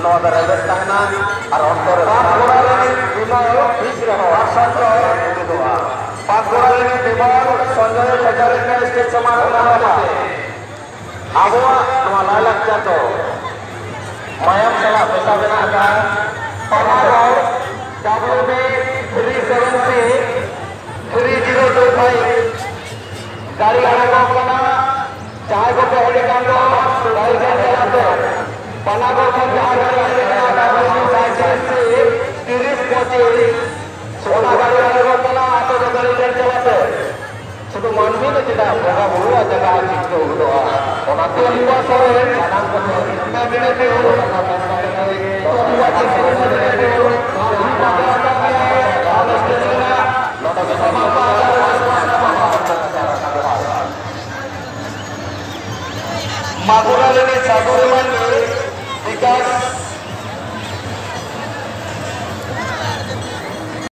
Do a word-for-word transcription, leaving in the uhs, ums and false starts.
ᱱᱚᱣᱟ ᱫᱚ ᱨᱮᱵᱮᱫ ᱛᱟᱦᱮᱱᱟ ᱟᱨ ᱚᱱᱛᱚᱨ ᱨᱮ ᱯᱟᱸᱪ ᱜᱚᱲᱟ ᱨᱤᱱᱤᱡ ᱵᱤᱢᱚᱞ ᱵᱤᱥ ᱨᱮᱦᱚᱸ ᱟᱨ ᱥᱚᱧᱡᱚᱭ ᱩᱰᱩᱠᱚᱜᱼᱟ᱾ ᱯᱟᱸᱪ ᱜᱚᱲᱟ ᱨᱤᱱᱤᱡ ᱵᱤᱢᱚᱞ ᱥᱚᱧᱡᱚᱭ ᱠᱷᱮᱪᱟᱨᱤ ᱠᱷᱚᱱ ᱥᱴᱮᱡ ᱥᱟᱢᱟᱝ ᱨᱮ ᱢᱮᱱᱟᱜᱼᱟ᱾ ᱟᱵᱚᱣᱟᱜ ᱱᱚᱣᱟ ᱞᱟᱭᱼᱞᱟᱠᱪᱟᱨ ᱫᱚ ᱢᱟᱭᱟᱢ ᱥᱟᱞᱟᱜ ᱢᱮᱥᱟ ᱢᱮᱱᱟᱜ ᱟᱠᱟᱫᱼᱟ᱾ ᱯᱟᱱᱟᱜᱚᱲ W B three seven six three zero two five ᱜᱟᱹᱰᱤ ᱟᱬᱜᱚ ᱠᱟᱱᱟ᱾ ᱡᱟᱦᱟᱸᱭ ᱠᱚᱯᱮ ᱦᱮᱡ ᱟᱠᱟᱱ ᱫᱚ ᱜᱟᱹᱰᱤ ᱴᱷᱮᱱ ᱪᱟᱞᱟᱜ ᱯᱮ᱾ ᱯᱟᱱᱟᱜᱚᱲ ᱠᱷᱚᱱ ᱡᱟᱦᱟᱸ ᱜᱟᱹᱰᱤ ᱦᱮᱡ ᱟᱠᱟᱱᱟ W B three six three zero two five ᱚᱱᱟ ᱜᱟᱹᱰᱤ ᱟᱬᱜᱚ ᱠᱟᱱᱟ, ᱟᱯᱮ ᱫᱚ ᱜᱟᱹᱰᱤ ᱴᱷᱮᱱ ᱪᱟᱞᱟᱜ ᱯᱮ᱾ ᱥᱩᱫᱷᱩ ᱢᱟᱹᱱᱢᱤ ᱫᱚ ᱪᱮᱫᱟᱜ ᱵᱚᱸᱜᱟ ᱵᱩᱨᱩᱣᱟᱜ ᱡᱟᱭᱜᱟ ᱦᱚᱸ ᱪᱤᱱᱛᱟᱹ ᱩᱰᱩᱠᱚᱜᱼᱟ? ᱚᱱᱟᱛᱮ ᱱᱚᱣᱟ ᱥᱚᱨᱮᱱ ᱥᱟᱱᱟᱢ ᱠᱚ ᱴᱷᱮᱱ ᱱᱚᱣᱟ ᱪᱤᱱᱛᱟᱹ ᱩᱰᱩᱠᱚᱜᱼᱟ᱾ ᱱᱚᱰᱮ ᱥᱚᱢᱟᱡᱽ ᱢᱟᱜᱩᱨᱟ ᱨᱤᱱᱤᱡ ᱥᱟᱹᱫᱷᱩ ᱢᱟᱹᱱᱢᱤ ᱵᱤᱠᱟᱥ